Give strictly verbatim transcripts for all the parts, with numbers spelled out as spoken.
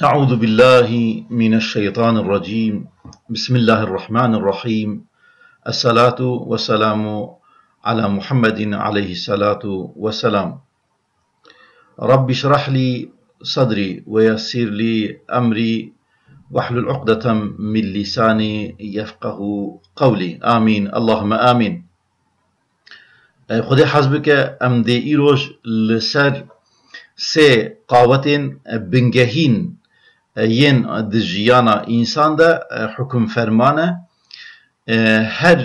أعوذ بالله من الشيطان الرجيم. بسم الله الرحمن الرحيم. الصلاة والسلام على محمد عليه الصلاة والسلام. رب اشرح لي صدري ويسر لي أمري واحلل عقدة من لساني يفقه قولي. آمين. اللهم آمين. Xwedê hez bike, em dê îroj li ser sê qawetên bingehîn yên di jiyana însan de hukum ferman e. Her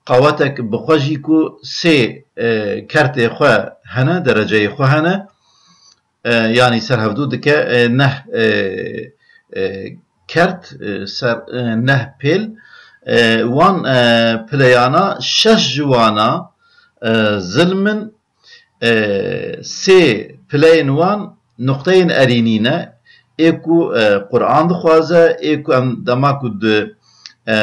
qawetek bi xwe jî ku sê kertê xwe hene, dereceyê xwe hene, e, yanî ser hevdû dike, e, neh, e, e, kert, e, ser, e, neh pêl. E, wan, e, pileyana şeş ji wana, e, zilm in, e, sê pileyên wan nuqteyên erînî ne. Ê ku, e, Quran dixwaze, ê ku em dema ku di, e,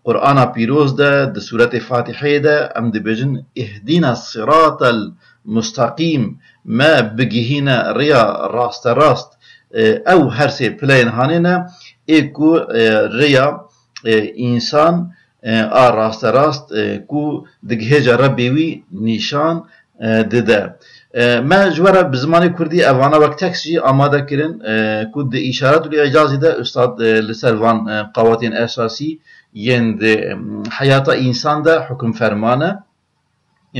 Qur'ana Pîroz de, di Sûretê Fatîheyê de em dibêjin, "Ihdina siratal mustaqîm", me bigihîne rêya rasterast. E, ew her sê pileyên hanê ne, ê ku, e, rêya, e, însan, e, a rasterast, e, ku digihêje Rebbê wî nîşan, e, dide. E, me ji we re bi zimanê kurdî evana wek tekst jî amade kirin, e, ku di Îşaret û Îcazî de ustad, e, li ser van, e, qawetên esasî yên di, em, heyata însan de hukum ferman e.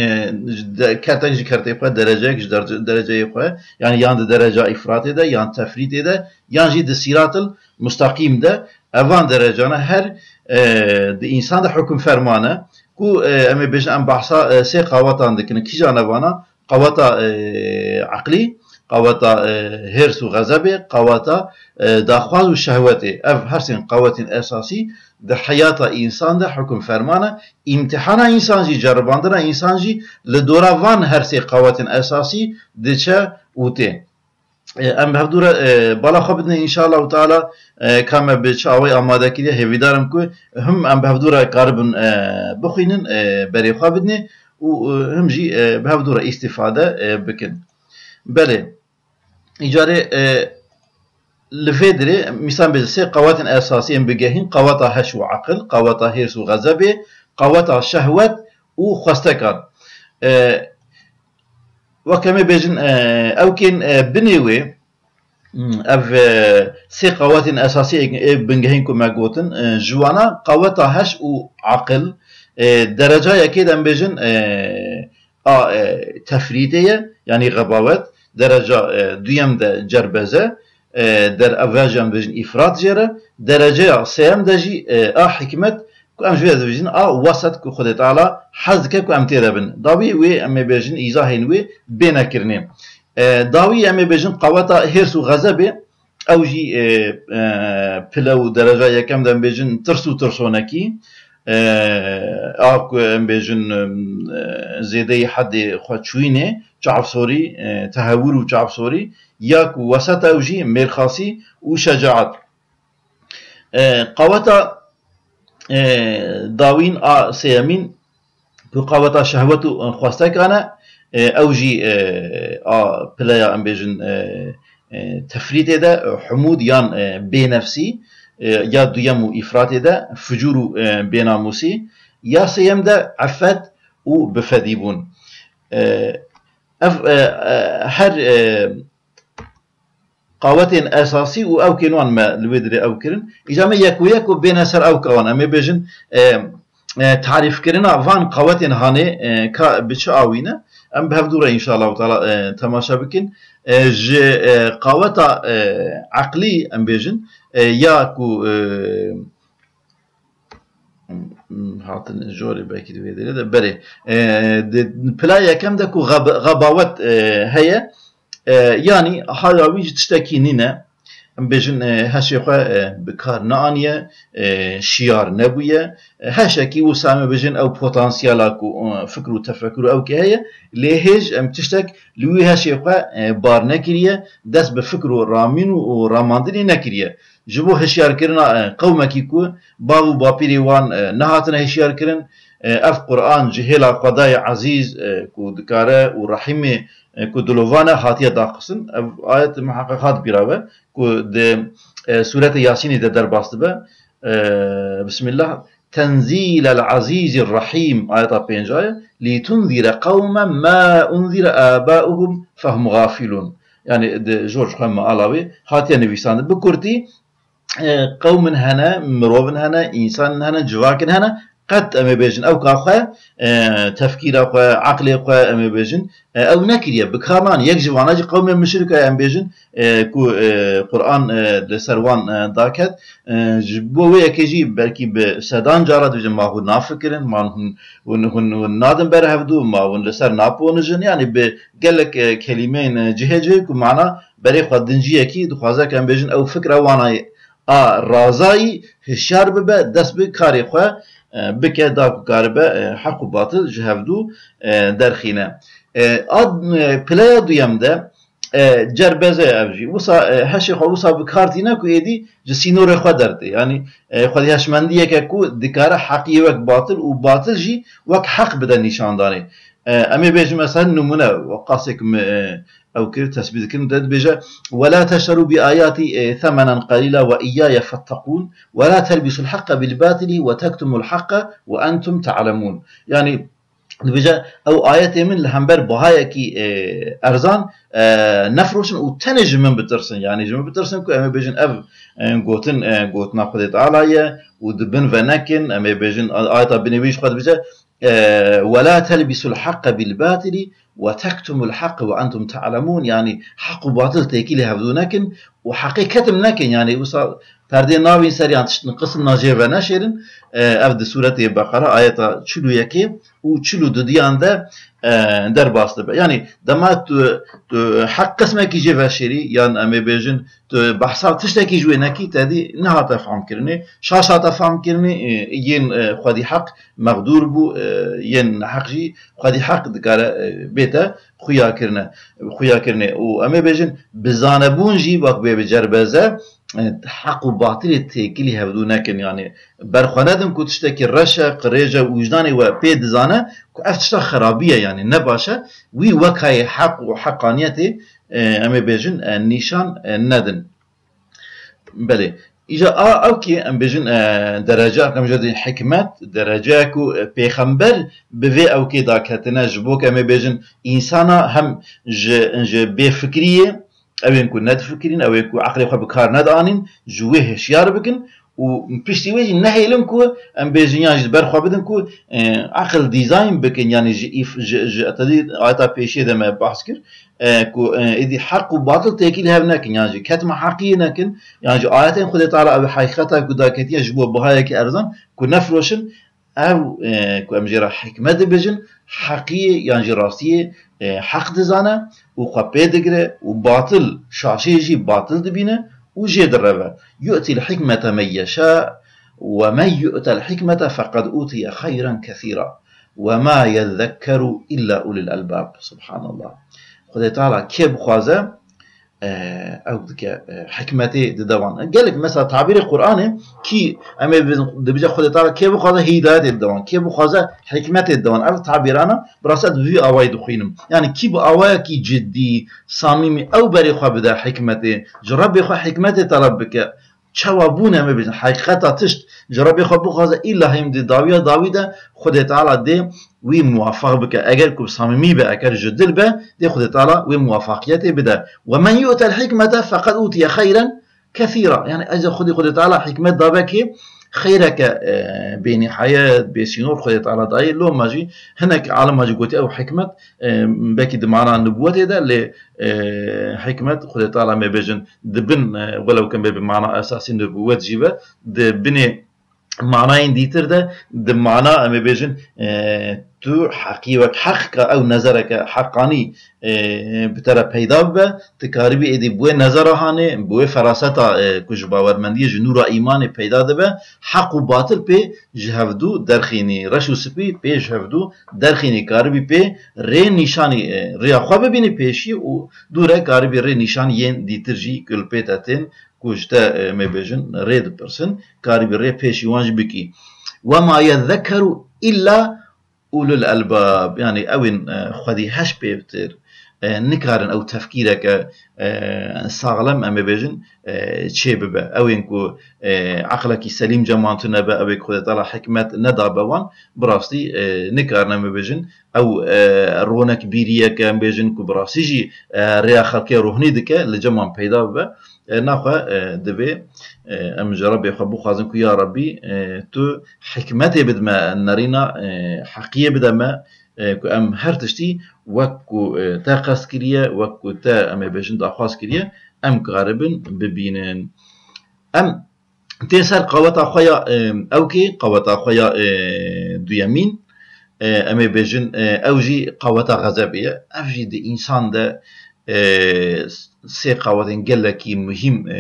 E, ji de-, kertek ji kertê xwe, dereceyek ji derece-, dereceyê xwe, yanî yan di dereca îfratê de, yan tefrîtê de, yan jî di sîratil mustaqîm de, evan derecana her, e, di însan de hukum ferman e, ku, e, em ê bêjin, em behsa, e, sê qawetan dikin. Kîjan evana? Qaweta, e, eqlî, qaweta, e, hêrs û xezebê, qaweta, e, daxwaz û şehwetê. Ev her sên qawetên esasî di heyata însan de hukum ferman e. Îmtihana însan jî, ceribandina însan jî li dora van her sê qawetên esasî diçe û tê. E, em bi hevdû re, e, bala xwe bidinê, înşallahu teala, e, ka me bi çi awayî amade kiriye, hêvîdar im ku him em bi hevdû re karibin, e, bixwînin, e, berê xwe bidinê û, e, him jî, e, bi hevdû re îstîfade, e, bikin. Belê, îcarê, e, li vê dirê, mîsan bêje sê qawetên esasî yên bigehîn, qaweta heş û eqil, qaweta hêrs û xezebê, qaweta şehwet û xwestekan. E, wek em ê bêjin, e, ew kên, e, binê wê, hmm, ev, e, sê qawetên esasî ê, ê bingehîn ku me gotin, e, ji wana qaweta heş û eqil, e, dereca yekê de em bêjin, e, a, e, tefrîtê ye, yanî xebawet, dereca, e, duyem de cerbeze, e, der-, ev jî em bêjin îfrat jê re, dereceya sêyem de jî, e, a hikmet, ku em ji vê dibêjin, a wesat ku Xwedê Teala hez dike ku em tê de bin. Dawî wê em ê bêjin, îzahên wê bêne kirinê. E, dawî em ê bêjin qaweta hêrs û xezebê, ew jî, e, e, pile û dereca yekem de em bêjin tirs û tirsonekî, e, a ku em bêjin, e, zêdeyî hedê xwe çûyînê, çavsorî, e, tehewir û çavsorî, ya ku weseta ew jî mêrxasî û şecaet. E, qaweta, e, dawîn a sêyemîn ku qaweta şehwet û, e, xwestekan e, e, ew jî, e, a pileya em bêjin, e, e, tefrîtê de, e, humûd yan, e, bênefsî, e, ya duyem û îfratê de fucûr û, e, bênamûsî, ya sêyem de effet û bifedîbûn. E, ev, e, e, her, e, qawetên esasî û ewkên wan me li wê dirê ew kirin. Îca me yek û yek û bêne ser ewka wan. Em ê bêjin, e, e, tarîfkirina van qawetên hanê, e, ka bi çi awî ne? Em bi hevdû re înşallah teala, e, temaşe bikin. E, ji, e, qaweta, e, eqlî em bêjin, e, ya ku, e, hatin jorê belkî di vê derê de berê. E, di pila yekem de ku xeb-, xebawet, e, heye, e, yanî haya wî ji tiştekî nîne. Em bêjin, e, heşê xwe, e, bi kar neaniye, e, şiyar nebûye. E, heşekî wisa em ê bêjin ew potansiyela ku, e, fikr û tefekur û ew kê heye, lê hêj em tiştek li wî heşê xwe, e, bar nekiriye, dest bi fikr û ramîn û, û ramandinê nekiriye. Ji bo hişyarkirina, e, qewmekî ku bav û bapîrê wan, e, nehatine hişyarkirin, e, ev Quran ji hêla Xwedayê Ezîz, e, ku dikare û Rehîmê, e, ku dilovane hatiye daxistin. Ev ayet muheqeq hat bîra we, ku di, e, Sûretê Yasînê de derbas dibe. E, Bismillah. Tenzîlel Azîzir Rahîm, ayeta pênca ye. Lîtunzîre qewmen ma unzîre âbâuhum fehum gafilûn. Yani di jor ji xwe meala wê hatiye nivîsandin. Bi kurtî, e, qewmin hene, mirovin hene, însanin hene, civakin hene, qet em ê bêjin ew ka xwe, e, tefkîra xwe, eqlê xwe em ê bêjin, e, ew nekiriye, bi kar nan. Yek ji vana jî qewmên mişrika em bêjin, e, ku, e, Quran, e, li ser wan, e, daket. E, ji bo wê yekê jî belkî bi sedan cara dibêjin, ma hûn nafikirin, ma hûn, hûn, hûn, hûn nadin ber hevdû, ma hûn li ser naponijin. Yani bi gelek, e, kelîmeyên, e, cihê cihê ku mana berê xwe dinciyekî dixwaze ku em bêjin ew fikra wana ye. A razayî hişyar bibe, dest bi karê xwe, e, bike, da ku karibe, e, heq û batil ji hevdû, e, derxîne. E, a, e, pileya duyem de, e, cerbeze ev jî. Wisa, e, heşê xwe wisa bi kar tîne ku êdî ji sînorê xwe dertê. Yanî, e, xwedî heşmendiyeke ku dikare heqiyê wek batil û batil jî wek heq bide nîşandanê. E, em ê bêjin mesela nimûne, weqasek min, e, ew kir, tesbîh dikin, de dibêje, "Wela teşterû bi ayatî, e, themenen qalîla ve iyyaye fettekûn, wela telbîsul haqqa bil batili ve tektumul haqqa ve entum ta'lemûn." Yani, dibêje, ew ayetê min li hember bahayekî, e, erzan, e, nefiroşin û tenê ji min bitirsin. Yani ji min bitirsin ku em ê bêjin ev, e, gotin, e, gotina Xwedê Teala ye û di bin ve nekin, em ê bêjin a-, ayeta binê wî ji xwe dibêje, e, "Wela telbîsul haqqa bil batili ve tektumul haqqa ve entum ta'lemûn." Yani heq û batil têkilî hevdû nekin û heqê ketim nekin. Yani wisa perdê navîn ser yan tişt niqisin najê ve neşêrin. E, ev di Sûretê Beqara ayeta çil û yekê û çil û dudiyan de, e, derbas dibe. Yani dema tu, tu heq qismekî jê veşêrî, yan em ê bêjin tu behsa tiştekî ji wê nekî, te dî nehate fehmkirinê. Şaş hate fehmkirinê, e, yên, e, xwedî heq mexdûr bû, e, yên neheq jî xwedî heq dikare, e, bête xuyakirine, xuyakirinê. Û em ê bêjin bi zanebûn jî wek bê bi cerbeze, e, heq û batilê têkilî hevdû nekin. Yani ber xwe nedin ku tiştekî reş e, qirêj e û wijdanê we pê dizane ku ev tişta xerabî ye, yani ne baş e. Wî wekayê heq û heqaniyetê, e, em ê bêjin, e, nîşan, e, nedin. Belê. Îja a, ew kê em bêjin, e, derece, em jê dî hikmet, derece ku, e, pêxember bi vê ew kê daketine, ji bo ku em ê bêjin, însana hem ji, ji bêfikriyê, ew ên ku nedifikirîn, ew ên ku eqlê xwe bi kar nedanîn, ji wê hişyar bikin û piştî wê jî nehêlin ku em bêjin yan jî ber xwe bidin ku, e, eqil dîzayn bikin, yanî ji îf-, ji, ji, te dî ayeta pêşiyê de me behs kir, e, ku, e, êdî heq û batil têkilî hev nekin, yan jî ketma heqiyê nekin, yan jî ayetên Xwedê Teala ew heqîqeta ku daketiye ji bo bihayekî erzan ku nefiroşin, ew, e, ku em jê re hikmet dibêjin, heqiyê yan jî rastiyê, e, heq dizane û xwe pê digire û batil, şaşê jî batil dibîne û jê direve. Yu'til hikmete men yeşâ ve men yu'tel hikmete feqed utiye xeyren kesîra ve ma yezekkeru illa ulil elbab. Subhanallah. Xwedê Teala kê bixwaze, e, ew dike, e, hikmetê dide wan. Gelek mesela tabîrê Qur'anê kî em ê bi-, dibêje Xwedê Teala kê bixwaze hîdayetê dide wan, kê bixwaze hikmetê dide wan. Ev tabîrana bi rastî ez bi vî awayî dixwînim. Yani kî bi awayekî ciddî, samîmî ew berê xwe bide hikmetê, ji Rebbê xwe hikmetê teleb bike. Çawa bûn em ê bêjin, heqîqeta tişt ji Rebbê xwe bixwaze, îlla hêm di dawiya dawî de Xwedê Teala dê wî muwafaq bike. Eger ku samîmî be, eger ji dil be, dê Xwedê Teala wê muwafaqiyetê bide. Ve men yu'tel hikmete feqed utiye xeyren kesîra. Yani ez Xwedê, Xwedê Teala hikmet dabe kê xeyreke, e, bênihayet, bêsînor Xwedê Teala dayê. Loma jî hinek alima jî gotiye ew hikmet, e, belkî di mana nubûwetê de, lê, e, hikmet Xwedê Teala me bêjin di bin, e, welew ke me bi mana esasî nubûwet jî be, di binê manayên dîtir de, di mana, em ê bêjin, e, tu heqî wek heq ka ew nezereke heqanî, e, bi te re peyda bibe, tu karibî êdî bi wê nezera hanê, bi wê feraseta, e, ku ji bawermendiyê, ji nûra îmanê peyda dibe, heq û batil pê ji hevdû derxînî, reş û spî pê ji hevdû derxînî, karibî pê rê nîşanî, e, rêya xwe bibînî pêşî û dûre karibî rê nîşan yên dîtir jî ku li pê te tên, ku ji te, e, me bêjin, rê dipirsin, karibî rê pêşî wan jî bikî. Ve ma yezekkeru illa ulul elbab, yani ew ên, e, xwedî heş pêvtir, e, nikarin ew tefkîreke, e, saxlem, em ê bêjin, e, çê bibe. Ew ên ku, e, eqlekî selîm cem wan tune be, ew ê ku Xwedê Teala hikmet nedabe wan, bi rastî, e, nikarin, em ê bêjin, ew, e, ronekbîriyeke, em bêjin, ku bi rastî jî, e, rêya xelkê rohnî dike, li cem wan peyda bibe. E, naxwe, e, divê, e, em ji Rebbê xwe bixwazin ku ya Rebbî, e, tu hikmetê bide me, nerîna, e, heqiyê bide me, e, ku em her tiştî wek ku, e, te qest kiriye, wek ku te, em ê bêjin, daxwaz kiriye, em karibin bibînin. Em tên ser qaweta xwe ya, e, ewkê, qaweta xwe ya, e, duyemîn, e, em ê bêjin, e, ew jî qaweta xezebê ye. Ev jî di însan de, e, sê qawetên gelekî muhîm, e,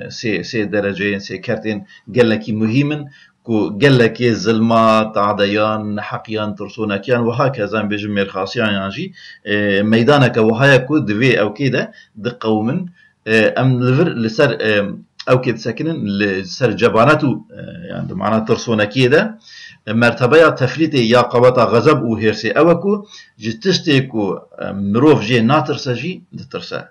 sê, sê dereceyên, sê kertên gelekî muhîm in ku gelekê zilma, tadeyan, neheqiyan, tirsonekiyan, wiha keza em bêjin mêrxasiyan yan jî, e, meydaneke wiha ye ku di vê ewkê de diqewimin. E, em li vir, li ser, e, ewkê disekinin, li ser cebanet û, e, yani di mana tirsonekiyê de, e, mertebeya tefrîtê ya qaweta xezeb û hêrsê ew e ku ji tiştê ku, e, mirov jê natirse jî ditirse.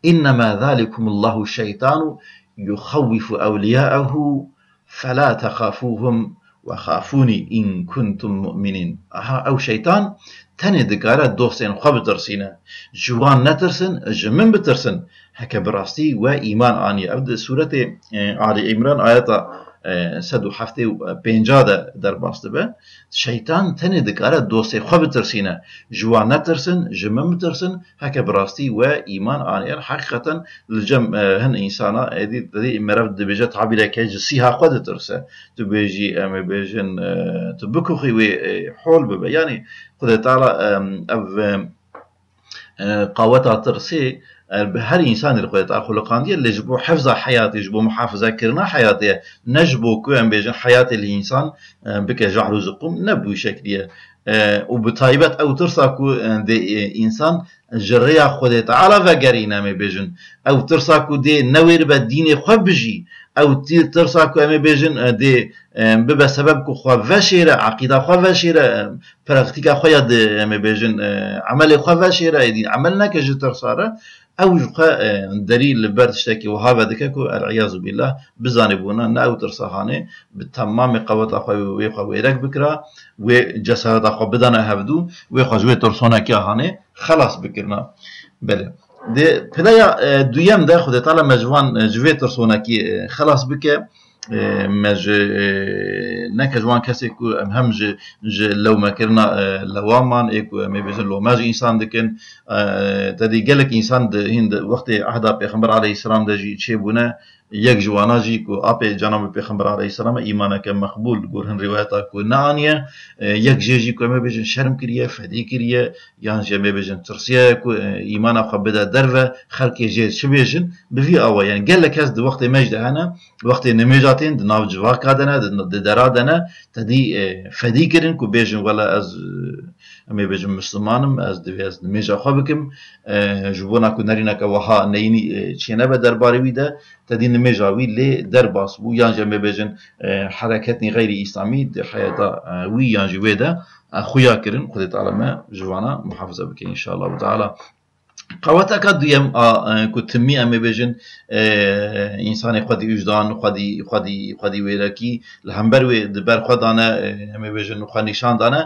"Innema zalikumullahu şeytanu yuxawwifu ewliyaehu fela texafuhum ve xafûnî in kuntum mu'minîn." Aha, ew şeytan tenê dikare dostên xwe bitirsîne. Ji wan netirsin, ji min bitirsin. Heke bi rastî we îman aniye. Ev di sûretê, e, Ali Îmran ayeta, e, sed û heftê û pênca de derbas dibe. Şeytan tenê dikare dostê xwe bitirsîne. Ji wan netirsin, ji min bitirsin. Heke bi rastî we îman aniye. Heqîqeten li cem, e, hin însana, êdî, êdî merev dibêje tabîreke ji sîha xwe ditirse. Tu bêjî, em ê bêjin, e, tu bikuxî wê, e, hol bibe. Yanî Xwedê Teala, e, ev, e, e, qaweta tirsê, e, bi her însanê li Xwedê Teala xuliqandiye, lê ji bo hefza heyatê, ji bo muhafizekirina heyatê ye. Ne ji bo ku em bêjin heyatê li însan, e, bike jahr û ziqûm, ne bi wî şeklî ye. E, û bi taybet ew tirsa ku, e, dê, e, însan ji rêya Xwedê Teala vegerîne, em ê bêjin. Ew tirsa ku dê newêribe dînê xwe bijî. Ew tî-, tirsa ku em ê bêjin, e, dê, e, bibe sebeb ku xwe veşêre, eqîda xwe veşêre, e, praktîka xwe ya di, em ê bêjin, e, emelê xwe veşêre, êdî emel neke ji tirsa re. Ew ji xwe, e, derî li ber tiştekî wiha vedike ku, el-îyazu billah, bizanîbûna ne ew tirsa hanê, bi temamê qeweta xwe wê xwe wêrek bikira, wê cesareta xwe bidana hevdû, wê xwe ji wê tirsonekiya hanê xelas bikirina. Belê. Di pileya, e, duyem de Xwedê Teala me ji van, e, ji vê tirsonekî, e, xelas bike. E, me ji, e, neke ji wan kesê ku em hem ji, ji lewmekirina, e, lewaman, ê ku em ê bêjin lome ji însan dikin. E, te dî gelek însan di, hîn di wextê ehda Pêxember aleyhisselam de jî çêbûne. Yek ji wana jî ku apê cenabê Pêxember aleyhisselam e, îmaneke meqbûl, gor hin rîwayeta ku neaniye, e, yek jê jî ku em ê bêjin şerm kiriye, fedî kiriye, yan jî em ê bêjin tirsiye ku, e, îmana xwe bide derve, xelkê jê çi bêjin, bi vî awa, yani gelek kes di wextê me jî de hene, wextê nimêja tên, di nav civaka de ne, di, di dera de ne, te dî, e, fedî kirin ku bêjin, wela ez, e, em ê bêjin Misliman im, ez divê ez nimêja xwe bikim, e, ji bona ku nerîneke wiha neyînî, e, çênebe derbarê wî de, te dî nimêja wî lê derbas bû, yan jî em ê bêjin, e, hereketên xeyrî îslamî di heyata, e, wî yan jî wê de, e, xuya kirin. Xwedê Teala me ji vana muhafize bike înşallah teala. Qaweteka duyem a, e, ku timî em ê bêjin, e, însanê xwedî wijdan, xwedî, xwedî, xwedî wêrekî li hember wê di ber xwe dane, e, em ê bêjin xwe nîşan dane,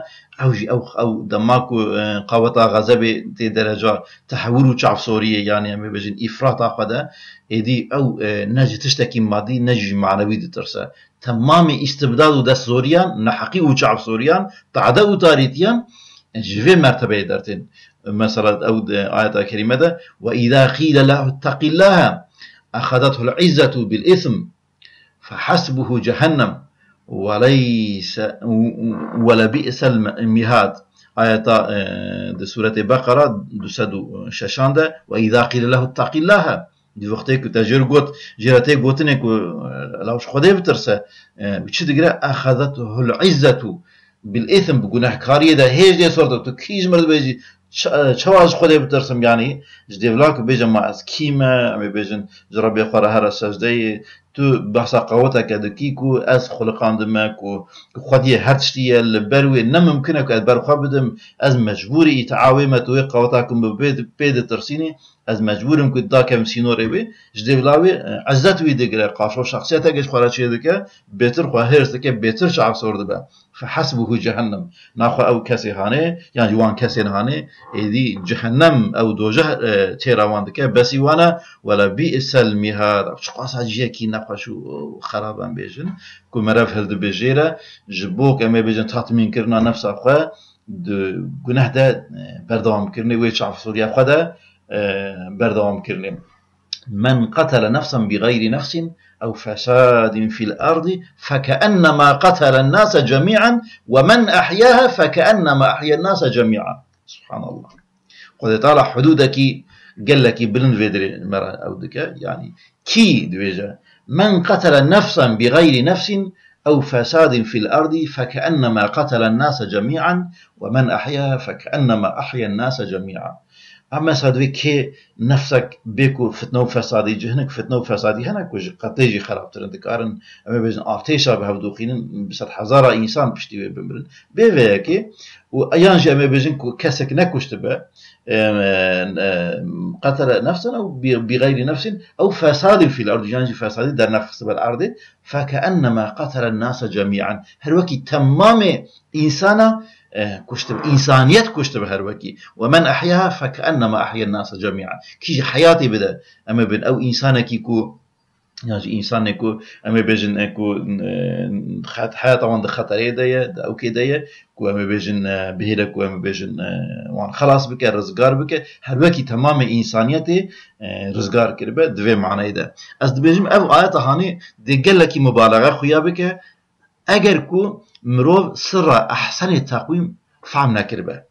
ew jî ew, ew dema ku, e, qaweta xezebê tê dereca tehewir û çavsoriyê, yanî em ê bêjin îfrata xwe de, êdî ew, e, ne ji tiştekî madî ne jî manewî ditirse. Temamê îstibdad û destzoriyan, neheqî û çavsoriyan, tade û tarîtiyan ji vê mertebeyê dertên. Mesela ew di ayeta kerîme de, "Ve îza qîle lehu ittaqillaha, exezethu l-izzetu bil-îsm, fehesbuhu cehennem, ve leyse, ve lebi'sel mihad." Ayeta, e, di Sûretê Beqera du sed û şeşan de, "Ve îza qîle lehu ittaqillaha." Di wextê ku te jê re got, jê re tê gotinê ku, e, law ji Xwedê bitirse, e, çi digire? "Exezethu l-izzetu bil-îsm", bi gunehkariyê de hêj dê sorte, tu kî ji mir dibêjî, Ç-, çawa ji Xwedê bitirsim, yanî ji dêvla ku bêje ma ez kî me, em ê bêjin ji Rebbê xwe re here secdeyê, tu behsa qaweteke dikî ku ez xuliqandime, ku, ku xwediyê her tiştî ye, li ber wê ne mimkin e ku ez ber xwe bidim, ez mecbûrî îtia wê me, tu wê qaweta ku min pê, pê ditirsînî, ez mecbûr im ku dakevim sînorê wê, ji dêvla wê, e, izzet wî digire, qaşo şexsiyeteke ji xwe re çêdike, bêtir xwe hêrs dike, bêtir çavsor dibe. Fehesbuhu cehennem. Naxwe ew kesê hanê, yan jî wan kesên hanê, êdî cehennem, ew dojeh, e, çêra wan dike, besî wan e, wela bi'sel mihad. Çiqasa ciyekî nexweş û xerab em bêjin, ku merev hildibêjê re, ji bo ku em ê bêjin tatmînkirina nefsa xwe, di guneh de, e, berdewamkirinê wê çavsoriya xwe de, e, berdewamkirinê. من قتل نفسا بغير نفس أو فساد في الأرض فكأنما قتل الناس جميعا ومن أحياها فكأنما أحيا الناس جميعا. Subhanallah. Xwedê Teala hudûdekî gelekî bilind vê dirê me re ew dike. Yanî kî dibêje, من قتل نفسا بغير نفس أو فساد في الأرض فكأنما قتل الناس جميعا ومن أحياها فكأنما أحيا الناس جميعا. Em mesela divê kê nefsek bê ku fitne û fesadî, cih hinek fitne û fesadî hene ku ji qetlê jî xerabtir in, dikarin, em ê bêjin, artêşa bi hev doxînin, bi sedhezara însan piştî wê bimirin. Bê vê yekê û yan jî em ê bêjin ku kesek nekuştibe, em, em, qetele nefsen ew bi, bi xeyrî nefsin ew fesadin fîl erd, yan jî fesadî dernexistibel erdê, fekennema qetelen nase cemî'en. Her wekî temamê însana, e, kuştibe, însaniyet kuştibe her wekî. Ve men ehyaha fekennema ehyen nase cemî'en. Kî jî heyatê bide, em ê bin ew însanekî ku, yan jî însanê ku em ê bêjin, e, ku, e, xet-, heyata wan di xeterê de ye, di ewkê de ye, ku em ê bêjin, e, bihêle ku em ê bêjin, e, wan xelas bike, rizgar bike, her wekî temamê însaniyetê, e, rizgar kiribe, di vê manayê de. Ez dibêjim, ev ayeta hanê dê gelekî mubalexe xuya bike, eger ku mirov sirra ehsenê teqwîm fehm nekiribe.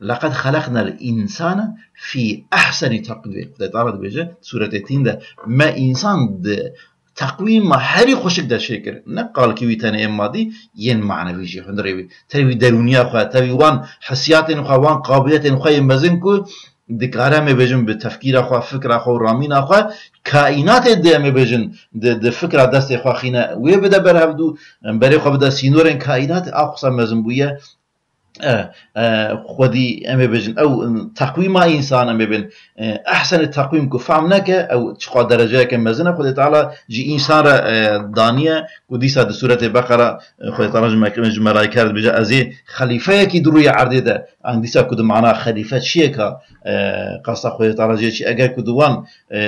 Leqed xeleqnel însane fî ehsenî teqwîm. Xwedê Teala dibêje, Sûretê Tîn de, me însan di teqwîma herî xweşik de çêkir. Ne qalkî wî tenê ên madî, yên manevî jî hundirê wî. Tevî derûniya xwe, tevî wan hissiyatên xwe, wan qabiliyetên xwe yên mezin ku dikare, em ê bêjin, bi tefkîra xwe, fikra xwe û ramîna xwe, kaînatê dê, em ê bêjin, di, di fikra destê xwe xîne, wê bide ber hevdû, berê xwe bide sînorên kaînatê, a qisa mezin bûye. E, e, xwedî, em ê bêjin, ew, teqwîma însan, em ê bêjin, e, ehsenê teqwîm ku fehm neke, ew çiqa dereceyeke mezin e, Xwedê Teala ji însan re, e, daniye, ku dîsa di Sûretê Beqera, e, Xwedê Teala ji me-, ji melaîke re dibêje, ez ê xelîfeyekî di rûyê erdê de, an dîsa ku di mana xelîfe çiyeka, e, qasta Xwedê Teala jê çi, eger ku di wan, e,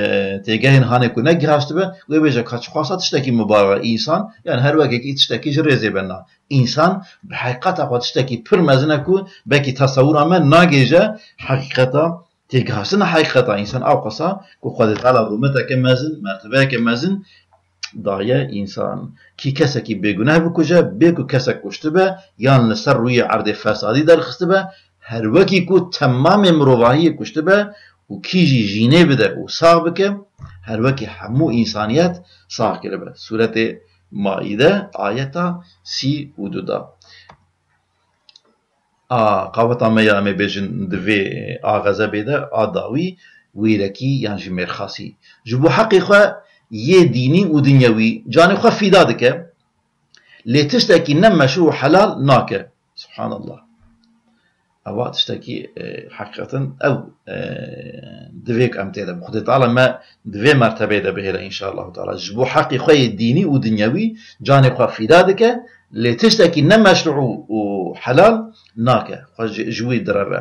têgehên hanê ku negihaştibe, wê bêje ka çiqasa tiştekî mibarek e, însan, yani her wekekî tiştekî ji rêzê bena. Însan bi heqîqeta xwe tiştekî pir mezin e ku belkî tesewira me nagêje heqîqeta, têgihastina heqîqeta însan, ew qasa ku Xwedê Teala rûmeteke mezin, mertebeyeke mezin daye însan. Kî kesekî bêguneh bikuje, bê ku kesek kuştibe, yan li ser rûyê erdê fesadî derxistibe, her wekî ku temamê mirovahiyê kuştibe û kî jî jînê bide û sax bike, her wekî hemû însaniyet sax kiribe. Sûretê Maîde, ayeta sî û du de. A, qaweta me ya, em ê bêjin, di vê a xezebê de, a dawî, wêrekî yan jî mêrxasî. Ji bo heqê xwe yê dînî û dinyewî canê xwe fîda dike, lê tiştekî ne meşrû û helal nake. Subhanallah. Eva tiştekî, e, heqîqeten ew, e, divê ku em tê de bin. Xwedê Teala me di vê mertebeyê de bihêle, înşallahu teala. Ji bo heqê xwe yê dînî û dinyewî canê xwe fîda dike, lê tiştekî ne meşrû û helal nake. Xwe ji, ji wî direve.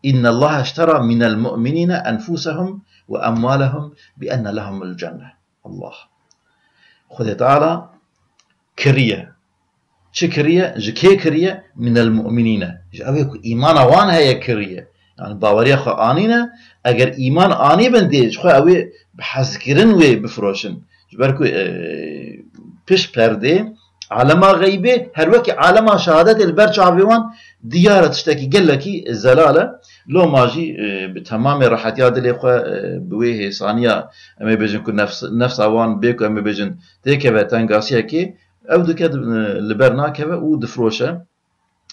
Înnellahe eştera minel mu'minîne enfûsehum ve emwalehum bi enne lehumul cenne. Allah. Xwedê Teala kiriye. Çi kiriye? Ji kê kiriye? Minel mu'minîne. Ji ew ê ku îmana wan heye kiriye. Yani baweriya xwe anîne, eger îman anîbin dê, ji xwe ew ê bi hezkirin wê bifiroşin. Ji ber ku, e, pişt perdê, alema xeybê, her wekî alema şehadetê li ber çavê wan diyar e, tiştekî gelekî zelal e. Loma jî, e, bi temamê rehetiya dilê xwe, e, bi wê hêsaniya, em ê bêjin ku nefs-, nefsa wan bê ku em ê bêjin têkeve tengasiyekê, ew dike di-, li ber nakeve û difiroşe.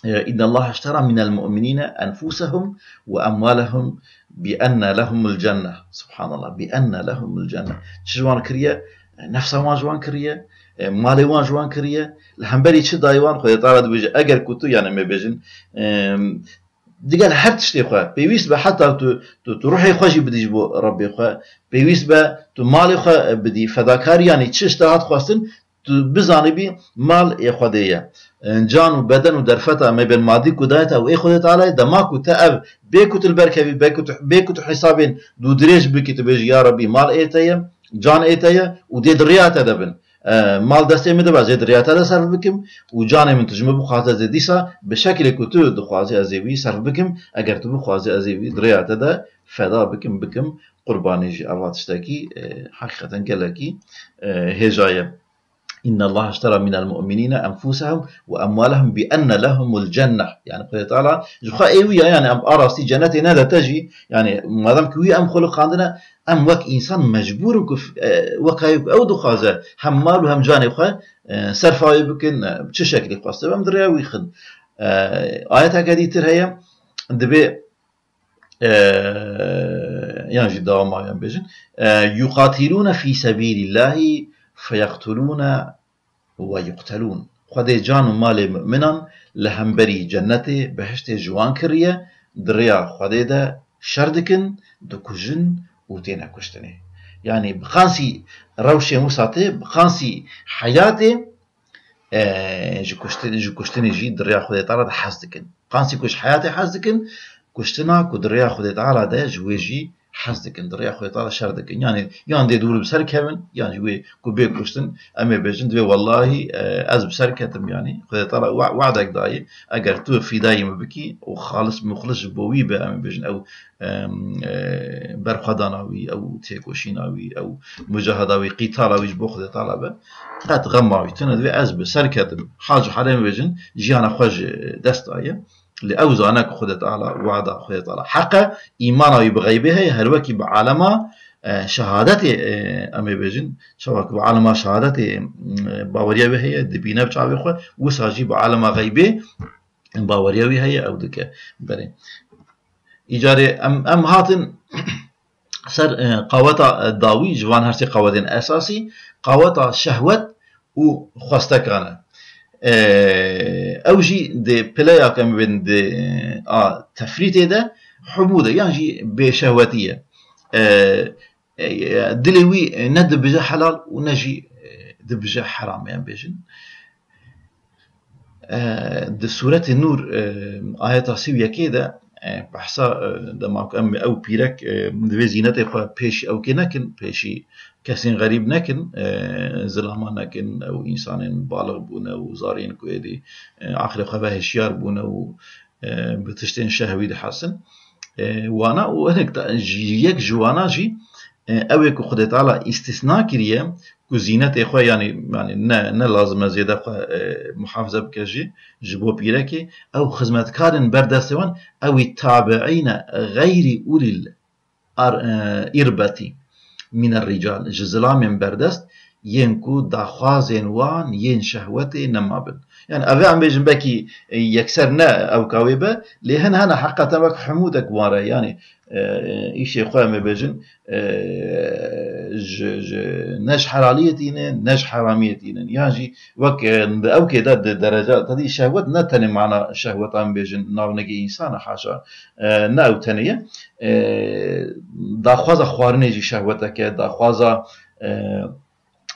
e, "Innallaha iştera minel mu'minine enfusehum ve emwalehum bi enne lehumul cenne." Subhanallah, "bi enne lehumul cenne." Çi ji wan kiriye? E, nefsa wan ji wan kiriye, e, malê wan ji wan kiriye. Li hemberî çi dayê wan? Xwedê Teala dibêje, eger ku tu, yani, em ê bêjin, e, digel her tiştê xwe pêwîst be, heta tu, tu, tu ruhê xwe jî bidî ji bo Rebbê xwe, pêwîst be tu malê xwe bidî, fedakarî, yani çi ji te hat xwestin, tu bizanibî mal ê Xwedê ye. Can û beden û derfeta, em ê bên, madî ku daye te, ew ê Xwedê Teala ye, dema ku te ev bê ku tu li ber kevî, bê ku tu, bê ku tu hesabên dûdirêj bikî, tu bêjî, "Ya Rebbî, mal ê te ye, can ê te ye û dê di rêya te de bin." E, mal destê min de be, ez ê di rêya te de serf bikim û canê min tu ji min bixwaze, ez ê dîsa bi şekilê ku tu dixwazî ez ê wî serf bikim. Eger tu bixwazî ez ê wî di rêya te de feda bikim, bikim qurbanî jî. Eva tiştekî, e, heqîqeten gelekî, e, hêja ye. "Innallaha iştera minel mu'minine enfusehum ve emwalehum bi enne lehumul cenneh." Yani Xwedê Teala ji xwe ê wî ya, yani em a rastî cennetê nede te jî, yani madem ki wî em xuliqandine, em wek însan mecbûr in ku f-, e, wek haya ku ew dixwaze hem mal û hem canê xwe, e, serfa wê bikin, e, çi şeklî xweste em di rêya wî xin. E, ayeteke dîtir heye, dibê, e, yan jî dawama yan bêjin, e, "Yuqatilûne fî sebîlîllahî feyeqtulûne ve yuqtelûn." Xwedê can û malê mu'minan li hemberî cennetê, behiştê ji wan kiriye, di rêya Xwedê de şer dikin, dikujin û têne kuştinê. Yanî bi qansî rewşên wisa tê, bi qansî heyatê, e, ji kuştin-, ji kuştinê jî di rêya Xwedê Teala de hez dikin. Qansî ku ji heyatê hez dikin, kuştina ku di rêya Xwedê Teala de ji wê jî hez dikin, di rêya Xwedê Teala şer dikin. Yanî yan dê dûr bi ser kevin, yan jî wê ku bê kuştin, em ê bêjin, divê wellahî, e, ez bi ser ketim, yanî Xwedê Teala wa-, wadek dayê, eger tu fîdayî min bikî û xalis muxlis ji bo wî be, em ê bêjin, ew, em, e, berxwedana wî, ew têkoşîna wî, ew mucaheda wî, qîtala wî ji bo Xwedê Teala be, qet xema wî tune, divê ez bi ser ketim. Hal ji halê em bêjin, jiyana xwe ji dest daye. Lê ew zane ku Xwedê Teala wada, Xwedê Teala heq e, îmana wî bi xeybê heye, her wekî bi alema, e, şehadetê, e, em ê bêjin, çawa ku bi alema şehadetê, e, baweriya wê heye, dibîne bi çavê xwe, wisa jî bi alema xeybê baweriya wî heye, ew dike. Berê. Îcarê em, em hatin ser, e, qaweta, e, dawî ji van her sê qawetên esasî, qaweta şehwet û xwestekan e. E, ew jî di pileya ke em bên di, e, a tefrîtê de humûd e, yan jî bêşehwetî ye. E, e, dilê wî ne dibije helal û ne jî, e, dibije heram, em bêjin. E, di Sûretê Nûr, e, ayeta sî û yekê de, e, behsa, e, dema ku em ew pîrek, e, divê zînetê xwe pêşî ew kê nekin, pêşî kesên xerîb nekin, e, zilama nekin, ew însanên balix bûne û zarên ku êdî, e, aqilê xwe ve hişyar bûne û, e, bi tiştên şehwî dihesin. E, wana û hinek da-, ji, yek ji wana jî, e, ew ê ku Xwedê Teala îstisna kiriye, ku zînetê xwe, yanî, yanî ne, ne lazim e zêde xwe, e, muhafize bike jî, ji bo pîrekê, ew xizmetkarên ber destê wan, ew î tabiîne xeyrî ulîl ar-, e, îrbetî mîne rîcal, ji zilamên berdest, yên ku daxwazên wan yên şehwetê nema bin. Yani, ev ê em bêjin, belkî, e, yekser ne ew ka wê be, lê hin hene heqeten wek hemûdek wan re, yani, e, îşê xwe em ê bêjin, e, ji, ji, ne ji helaliyê tînin, ne ji heramiyê tînin. Yan jî wek, e, di ew kê de di dereca te dî şehwet ne tenê mana şehwetan bêjin, navnegê însan e, haşa, e, ne ew tenê ye. E, daxwaza xwarinê jî şehwetek e, daxwaza, e,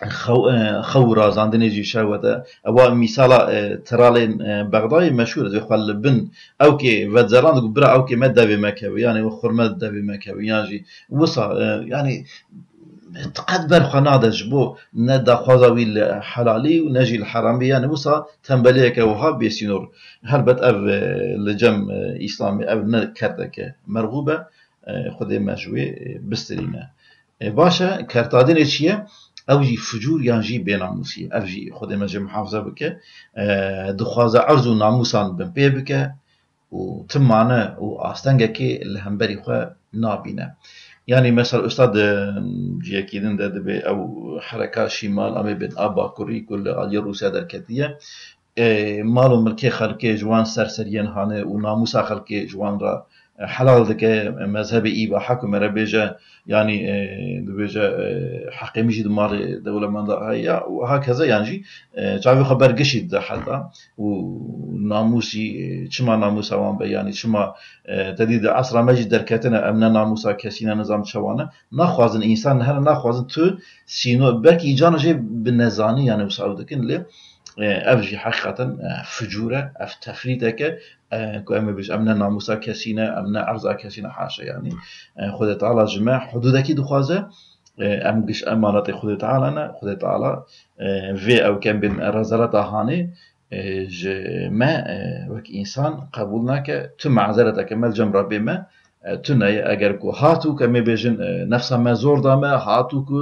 xew-, e, xew û razandinê jî şehwet e. Ewa mîsala, e, tiralên, e, Bexdayê meşhûr e. Divê xwe li bin ewkê vedizeran, digot, "Bira, ewkê me devê me keve." Yanê wê xurme devê me keve. Yan jî wisa, e, yanî, qet ber xwe nade ji bo ne daxwaza wî li helalî û ne jî li heramî. Yanî wisa tembeliyeke wiha bêsînor. Helbet ev, e, li cem, e, Îslamê ev ne kerteke merxûb e. E, Xwedê me ji wê, e, bistirîne. E, baş e, kertadinê çi ye? Ew jî fucûr yan jî bênamûsî ye. Ev jî Xwedê me jê muhafaza bike. E, dixwaze erz û namûsan binpê bike û ti mane û astengekê li hemberî xwe nabîne. Yanî, mesela, usta di cihekî din de dibê ew hereka şîmal, em ê bên a bakurî ku li aliyê Rûsya derketiye, e, mal û milkê xelkê ji wan serseriyên hane û namûsa xelkê ji wan re, e, helal dike, e, mezhebê îbaha ku me re bêje, yanî, e, dibêje, e, heqê min jî di malê dewlemenda heye û hakeza yan jî, e, çavê xwe ber gişî dide heta û namûsî, e, çima namûsa wan be, yanî çima, e, te dî di esra me jî derketine, em ne namûsa kesî ne nizam çawa ne, naxwazin însan hene, naxwazin tu sîno-, belkî îcana jê bi nezanî, yanî wisa ew dikin, lê, e, ev jî heqîqeten, e, ficûr e, ev tefrîtek e, e, ku em ê bêjin, em ne namûsa kesî ne, em ne erza kesî ne, haşa, yanî, e, Xwedê Teala ji me hudûdekî dixwaze, e, em giş emanetê Xwedê Teala ne, Xwedê Teala, e, vê ew ke em bên rezaleta hanê, e, ji me, e, wek însan qebûl nake, tu mazereteke me li cem Rebbê me, e, tune ye. Eger ku hat û ku em ê bêjin, e, nefsa me zor da me, hat û ku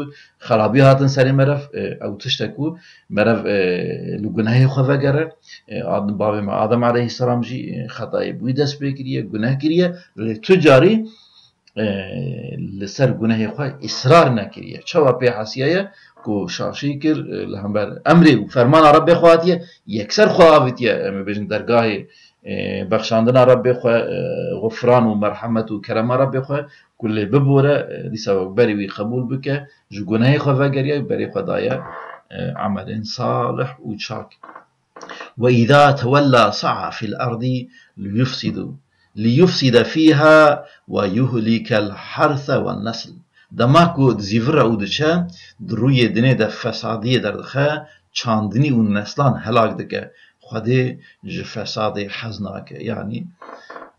xerabî hatin serê me re, e, ew tişt e ku me re, e, li gunehê xwe vegere. E, Ad-, bavê me Adem aleyhisselam jî, e, xetayê bi wî dest pê kiriye, guneh kiriye. Lê tu carî, e, li ser gunehê xwe îsrar nekiriye. Çawa pê hesiyaye ku şaşî kir, e, li hember emrê û fermana Rebbê xwe hatiye, yekser xwe avitiye, em ê bêjin dergahê, e, bexşandina Rebbê xwe, e, xufran û merhemet û kerema Rebbê xwe ku lê bibore, e, dîsa wek berî wî qebûl bike, ji gunehê xwe vegeriye, berê xwe daye, e, emelên salih û çak. وإذا تولى سعى في الأرض ليفسد ليفسد فيها ويهلك الحرث والنسل. Dema ku dizîvire û diçe, di rûyê dinê de fesadiyê derdixe, çandinî û neslan helak dike. Xwedê ji fesadê hez nake. Yanî,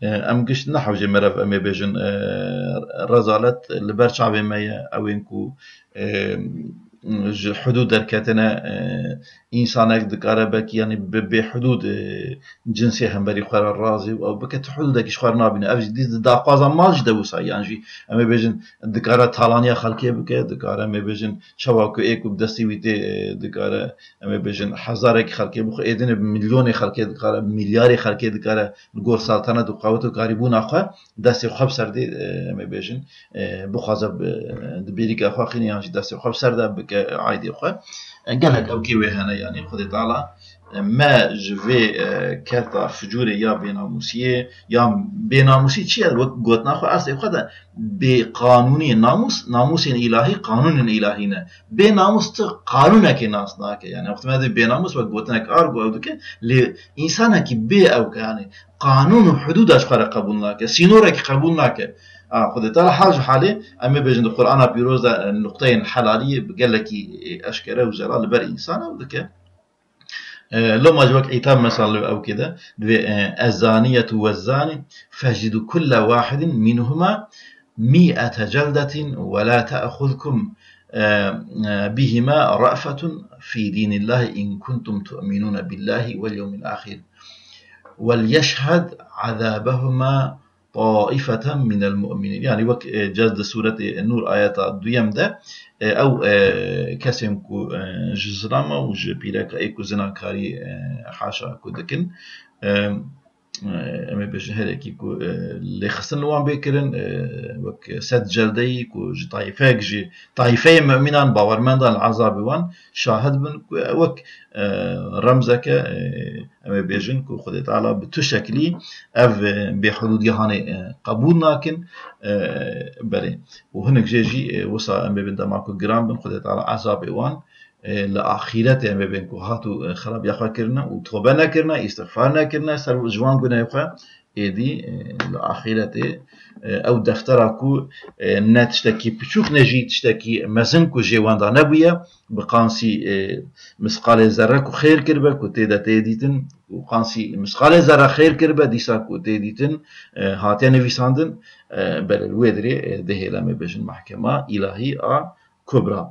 e, em gişt nehewce meriv em ê bêjin, e, rezalet li ber çavê me ye. Ew ên ku, e, ji hudûd derketine, e, însanek dikare belkî, yanî bi bêhudûd, e, cinsê hemberî xwe re razî û ew bike, tu hudûdekî ji xwe re nabîne. Ev jî dî di daxwaza mal jî de wisa, yan jî em ê bêjin dikare talaniya xelkê bike, dikare em ê bêjin çawa ku ê ku bi destê wî tê, e, dikare em ê bêjin hezarekî xelkê bixwe, êdî ne bi milyonê xelkê dikare, bi milyarê xelkê dikare li gor seltenet û qewet û karîbûna xwe destê xwe bi ser dê, e, em ê bêjin, e, bixwaze bi, di bêrîka xwe xîne yan jî destê xwe bi ser de bike aîdê xwe. E, gelek ewkê wê hene, yanî Xwedê Teala, e, me ji vê, e, kerta ficûrê ya bênamûsiyê, ya bênamûsî çi ye? Wek gotina xwe, eslê xwe de bêqanûnî, namûs, namûsên îlahî, qanûnên îlahî ne. Bênamûs tu qanûnekê nas nake. Yanî wextê me dê bênamûs wek gotinek argo ew dike, lê însanekî bê ew ke, yanî qanûn û hudûda ji xwe re qebûl nake, sînorekî qebûl nake. A, Xwedê Teala hal ji halê, em ê bêjin di Qur'ana Pîroz de, e, nuqteyên helaliyê bi gelekî, e, eşkere û zelal li ber însan ew dike. E, loma ji wek îtab mesela li ewkê de, divê, e, "Ezzaniyetu wezzani fejlidu kulle wahidin minhuma mi'ete celdetin ve la te'xuzkum, e, e, bihima ra'fetun fi dinillahi in kuntum tu'minune billahi vel yevmil ahir. Vel yeşhed azabehuma taifeten minel mu'minin." Yanî wek, e, cez di sûretê Nûr ayeta duyem de, e, ew, e, kesên ku, e, ji zilama û ji pîreka ê ku zinakarî, e, haşa ku dikin, e, e, em ê bêjin herekî ku, e, lêxistin li wan bê kirin, e, wek sed celdeyî ku ji taîfeyek ji taîfeyê mumînan bawermendan li ezabê wan şahid bin ku wek, e, remzeke, e, em ê bêjin ku Xwedê Teala bi tu şeklî ev, e, bêhudûdiya hanê, e, qebûl nakin, e, belê. Û hinek jê jî, e, wisa em ê bin dema ku giran bin, Xwedê Teala ezabê wan, e, li axîretê em ê bên ku hat û, e, xerabiya xwe kirine û tobe nekirine, îstixfar nekirine ser ji wan gunehê xwe, êdî, e, li axîretê, e, ew deftera ku, e, ne tiştekî piçûk ne jî tiştekî mezin ku jê wenda nebûye, bi qansî, e, misqalê zerre ku xêr kiribe ku tê de tê dîtin, û qansî misqalê zerre xêr kiribe dîsa ku tê dîtin, e, hatiye nivîsandin, e, belê li wê dirê, e, dihêle me bêjin mehkema îlahî a kubra.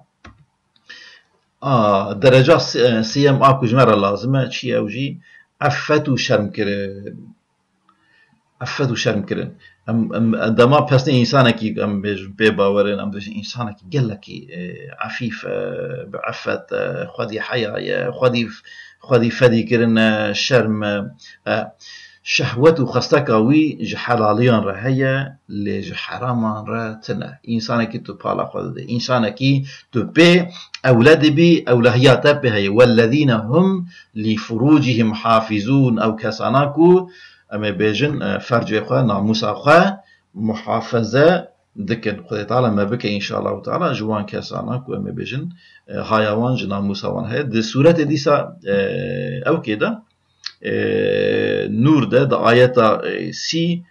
A, dereca se-, e, sêyem a ku ji me re lazim e, çi ye ew jî? Effet û şermkirin. Effet û şermkirin. Em, em, dema pesnê însanekî, em bêjin pê bawer in, em dibêjin însanekî gelekî, e, efîf e, bi effet e, xwedî heya ye, xwedî, xwedî fedî kirin e, şerm e. E, şehwet û xesteka wî ji helaliyan re heye, lê ji heraman re tine. Însanekî tu pala xwe didê. Însanekî tu pê ewle dibî, ewlehiya te pê heye. Wellezîne hum lî furûcihim hafizûn. Ew kesana ku, em ê bêjin, e, fercê xwe, namûsa xwe muhafeze dikin. Xwedê Teala me bike înşallahu teala ji wan kesana ku em ê bêjin, e, haya wan ji namûsa wan heye. Di sûretê dîsa, e, ewkê de, e, Nûr de, di ayeta, e, sî,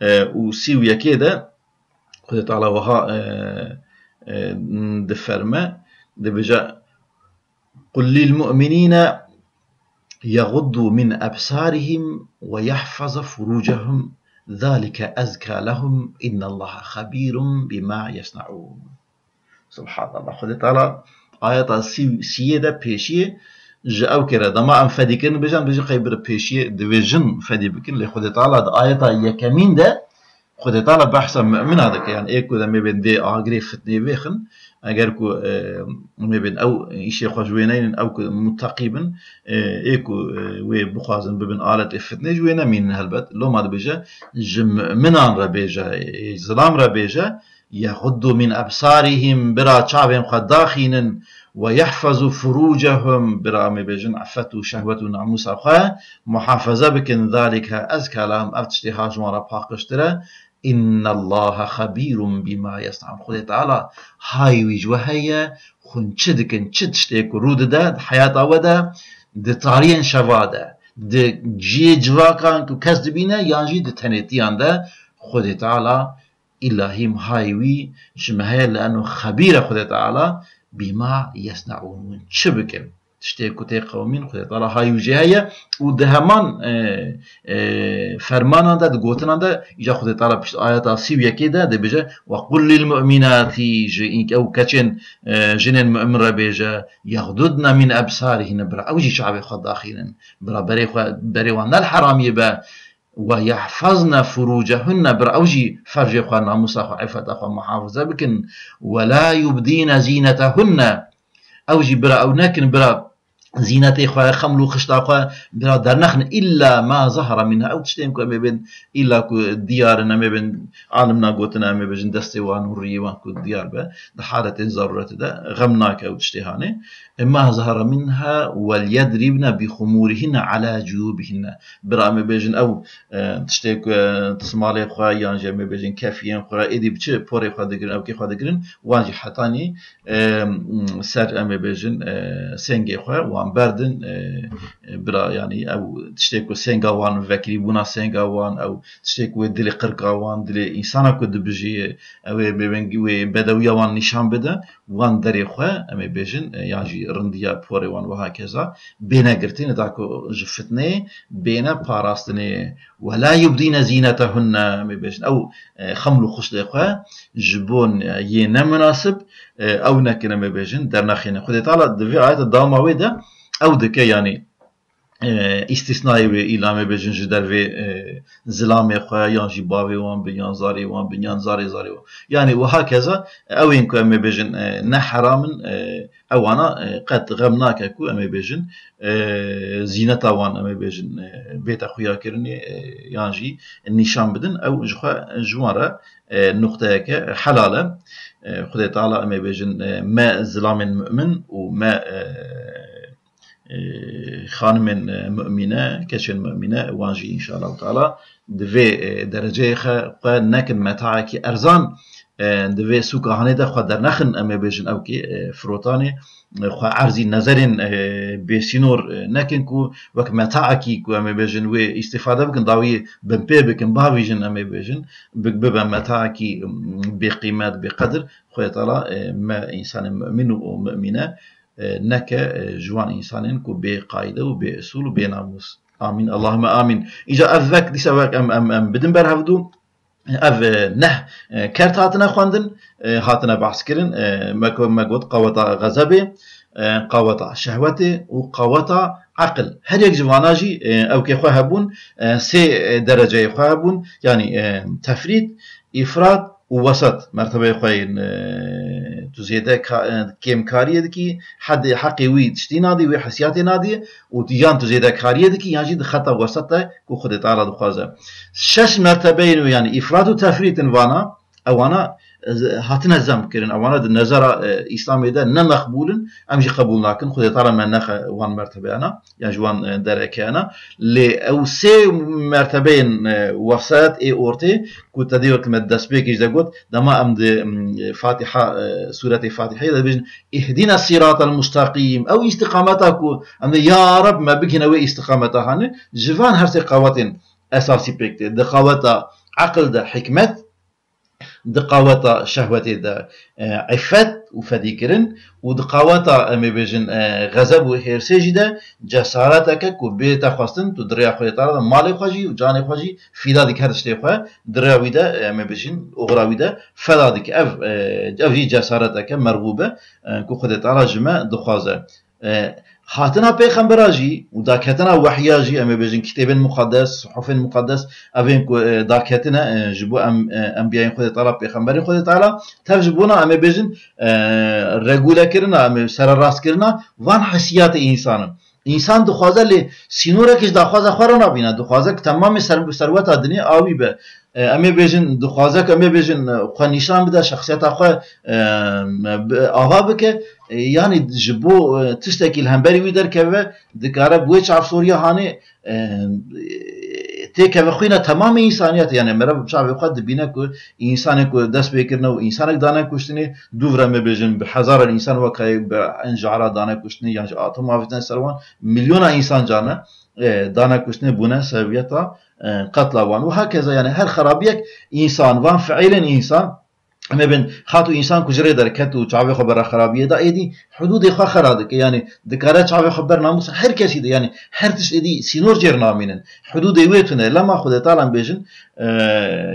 e, û sî û yekê de Xwedê Teala wiha, e, e, diferme, dibêje, "Qul lil mu'minîne yeğuddu min ebsarihim ve yahfazu furucahum, zalike ezka lehum, innallaha xebîrun bima yesnaun." Subhanallah. Xwedê Teala ayeta sî-, siyê de pêşiyê ji ew kere. Dema em fedî kirin bêjin, bêjin qey bir pêşiyê divê jin fedî bikin. Lê Xwedê Teala di ayeta yekemîn de Xwedê Teala behsa mumina dike. Yani ê ku demê bên dê agirê fitnê vêxin, eger ku, e, demê bên ew îşê xwe ji wê neynin, ew ku muteqî bin, e, ê ku, e, wê bixwazin bibin aletê fitnê ji wê nemînin helbet. Loma dibêje, ji muminan re bêje, ê zilam re bêje, "Yeğuddu min ebsarihim", bira çavên xwe daxînin, "ve yehfazu furucehum", bira em ê bêjin, effet û şehwet û namûsa xwe muhafaze bikin, "zalike ezka lehum", ev tiştê ha ji wan re paqijtir e, "innallaha xebîrun bima yesnaun", Xwedê Teala hay wî ji we heye, hûn çi dikin, çi tiştê ku rû dide di heyata we de, di tariyên şeva de, di cihê civakan ku kes dibîne, yan jî di tenêtiyan de, Xwedê Teala îlahî hay wî ji me heye, li eno xebîr e Xwedê Teala, bîma yesneûn, hûn çi bikin? Tiştê ku tê qewimîn, Xwedê Teala hay wî jê heye û di heman, e, e, fermanan de, di gotinan de, îca Xwedê Teala pişt ayeta sî û yekê de dibêje, "Ve qul lil mu'minatî", ji înk ew keçên, e, jinên mu'min re bêje, "Yeğdudne min ebsarihîne", bira ew jî çavê xwe daxînin, bira berê xwe, berê wan ne li heramiyê be, "Ve yehfazne furucehunne", bir ew jî fercê xwe, namûsa xwe, îfeta xwe muhafaze bikin. "Ve la yubdîne zînetehunne", ew jî bira ew nekin, bira zînetê xwe, xeml û xişta xwe bira dernexin, "illa ma zahara minha", ew tiştên ku em ê bên, îlla ku diyar in, em ê bên, alimna gotin, em ê bêjin destê wan û riyê wan ku diyar be, di haletên zarûretê de xem nake ew tiştê hanê. "Ma zahara minha wel yedribne bi xumurihinne ala cuyubihinne." Bira em ê bêjin ew, e, tiştê ku, e, tismalê xwe yan jî em ê bêjin kefiyên xwe, êdî bi çi porê xwe digirin, ewkê xwe digirin, wan jî hetanî, e, ser em ê bêjin, e, sêngê xwe wan berdin, e, e, bira yanî ew tiştê ku sênga wan vekirîbûna sênga wan, ew tiştê ku wê dilê qirka wan, dilê însana ku dibijî, ew ê bêbengî wê bedewiya wan nîşan bide, wan derê xwe, em ê bêjin, e, yan jî rindiya porê wan wiha keza, bêne girtinê, da ku ji fitneyê bêne parastinê. "Ve la yubdîne zînetehunne", em ê bêjin, ew, e, xeml û xiştê xwe ji bo, e, yê neminasib, e, ew nekin, em ê bêjin, dernexînin. Xwedê Teala di vê ayeta dama wê de ew dike, yanî, e, îstîsnayê wê îla em ê bêjin ji dervê, e, zilamê xwe yan jî bavê wan bin yan zarê wan bin yan zarê zarê wan. Yanî wiha keza ew ên ku em ê bêjin, e, ne heram in, e, ewana, e, qet xem nake ku em ê bêjin, e, zîneta wan em ê bêjin, e, bête xuyakirinê, e, yan jî nîşan bidin. Ew ji xwe, ji wan re, e, nuqteyeke helal e. E, Xwedê Teala em ê bêjin, e, me zilamên mu'min û me, e, e, xanimên, e, mu'mîne, keçên mu'mîne, wan jî înşallahu teala di vê, e, dereceyê xe-, xwe nekin metaekî erzan, e, di vê sûka hanê de xwe dernexin, em ê bêjin ewkê, e, firotanê, e, xwe erzî nezerên, e, bêsînor, e, nekin ku wek metaekî ku em ê bêjin wê îstîfade bikin, dawiyê binpê bikin, bavîjin em ê bêjin, bi-, bibe metaekî, m, bêqîmet, bêqedir. Xwedê Teala, e, me însanên mu'mîn û mu'mîne, e, neke, e, ji wan însanên ku bê qaîde û bê usûl û bê namûs. Amîn. Allahümme amîn. Îca ev vek dîsa wek em, em, em bidin ber hevdû. Ev, e, neh, e, kert hatine xwendin, e, hatine behs kirin. E, me ko-, me got qaweta xezebê, e, qaweta şehwetê û qaweta eqil. Her yek ji vana jî, e, ewkê xwe hebûn, e, sê, e, dereceyê xwe hebûn. Yanî, e, tefrît, îfrat, û wesat mertebeyê xwe yên, e, tu zêde ka-, e, kêmkariyê dikî, hedê heqê wî tiştî nadî, wê hesiyatê nadî û tu yan tu zêdekariyê dikî, yan jî di xeta wesat de ku Xwedê Teala dixwaze. Şeş mertebeyên wê, yanî îfrat û tefrît in vana, ewana, e, hatine zem kirin, ewana di nezera, e, Îslamê de ne meqbûl in, em jî qebûl nakin, Xwedê Teala me nexe wan mertebeyana, yan ji wan, e, derekeyana. Lê ew sê mertebeyên, e, wesat ê ortê, ku te dê wek me destpêkê jî de got, dema em di, m, Fatiha, e, sûretê Fatiheyê de dibêjin, "Ihdina siratal mustaqîm", ew îstiqameta ku em dê, "Ya Reb, me bigihîne wê îstiqameta" hane, ji van her sê qawetên esasî pêk tê. Di qaweta eqil de hikmet, di qaweta şehwetê de, e, îffet û fedîkirin û di qaweta, em ê bêjin, e, xezeb û hêrsê jî de cesareteke ku bête xwestin, tu di rêya Xwedê Teala de malê xwe jî û canê xwe jî fîda dike her tiştê xwe, di rêya wî de, em ê bêjin, oxira wî de feda dike. Ev, e, ev jî cesareteke merxûb e, e, ku Xwedê Teala ji me dixwaze. E, hatina pêxembera jî û daketina wehya jî, em ê bêjin, kitêbên muqeddes, suhufên muqeddes, ev ên ku, e, daketine, e, ji bo em, e, enbiyayên Xwedê Teala, pêxemberên Xwedê Teala, tev ji bona, em ê bêjin, e, regûlekirina, em ê sererastkirina van hesiyatê însan in. Însan dixwaze lê sînorek ji daxwaza xwe re nabîne. Dixwaze ku temamê ser-, serweta dinê a wî be. E, em ê bêjin, dixwaze ku em ê bêjin, e, xwe nîşan bide, şexsiyeta xwe, e, bi-, ava bike. E, yanî ji bo, e, tiştekî li hemberî wî derkeve, dikare bi wê çavsoriya hanê, e, têkeve xwîna temamê însaniyetê. Yanî meriv bi çavê xwe dibîne ku însanê ku dest pê kirine û însanek dane kuştinê, dûv re em ê bêjin bi hezaran însan wek heye bi encara dane kuştinê yan ji atom avêtine ser wan, milyona însan carne, e, dane kuştinê bûne sebebiyeta, e, qetla wan. Û hakeza, yanî her xerabiyek însan, van fiîlên însan, em ê bên, xat û însan ku ji rê derket û çavê xwe bera xerabiyê da, êdî hudûdê xwe xera dike. Yanî dikare çavê xwe ber namûsa her kesî de, yanî her tişt êdî sînor cêr namînin. Hudûdê wê tune. Lema Xwedê Teala em bêjin, e,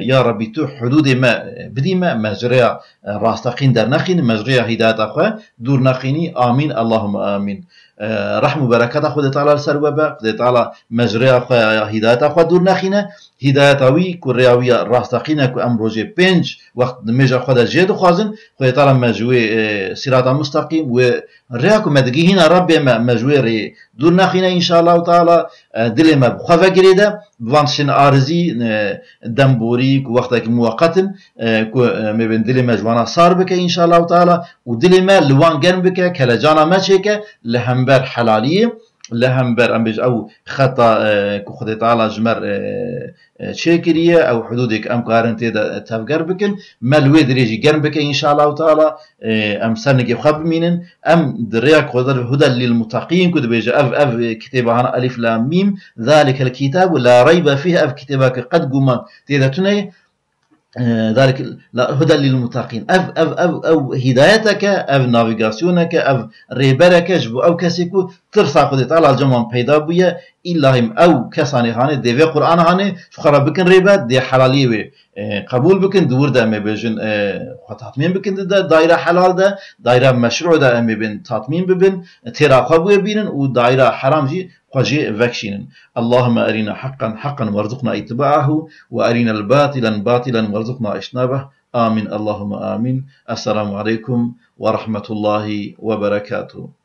ya Rebbî, tu hudûdê me bidî me, me ji rêya, e, rasteqîn dernexînî, me ji rêya hîdayeta xwe dûr nexînî. Amîn, Allahumma amîn. E, rehm û bereketa Xwedê Teala li ser we be. Xwedê Teala me ji rêya xwe ya hîdayeta xwe dûr nexîne. Hîdayeta wî ku rêya wî ya rasteqîn e ku em rojê pênc wext di mêja xwe de jê dixwazin. Xwedê Teala me ji wê, e, sirata mustaqîm, wê rêya ku me digihîne Rebbê me, me ji wê rêyê dûr nexîne înşallahu teala. E, dilê me bi xwe ve girêde, bi van tiştên arizî, e, demborî ku wextekî muweqet in, e, ku, e, em ê bên dilê me ji wana sar bike înşallahu teala û dilê me li wan germ bike, kelecana me çêke li hember helaliyê, li hember, em bêjin, ew xeta, e, ku Xwedê Teala ji me re, e, e, çêkiriye, ew hudûdê ku em karin tê de tevger bikin, me li wê dirê jî germ bike înşallahu teala. E, em ser nigê xwe bimînin, em di rêya ku Xwedê huden lil muttaqîn ku dibêje, ev, ev kitêba hana Elif Lam Mîm, zalikel kitabu la reybe fîh, ev kitêba ku qet guman tê de tune ye, e, zalik la, huden lil muttaqîn. Ev, ev, ev, ev hîdayeteke, ev navigasyoneke, ev rêbereke ji bo ew kesê ku tirsa Xwedê Teala li cem wan peyda bûye, îlahîm ew kesanê hanê dê vê Qur'ana hanê ji xwe re bikin rêber, dê helaliyê wê, e, qebûl bikin, di wir de em ê bêjin, e, xwe tatmîn bikin di de, daîra helal de, daîra meşrû de em ê bên tatmîn bibin, têra xwe bi wê bînin û daîra heram jî xwe jê vekişînin. اللهم أرنا حقا حقا وارزقنا اتباعه، وأرنا الباطلا باطلا وارزقنا اجتنابه. آمين، اللهم آمين. السلام عليكم ورحمة الله وبركاته.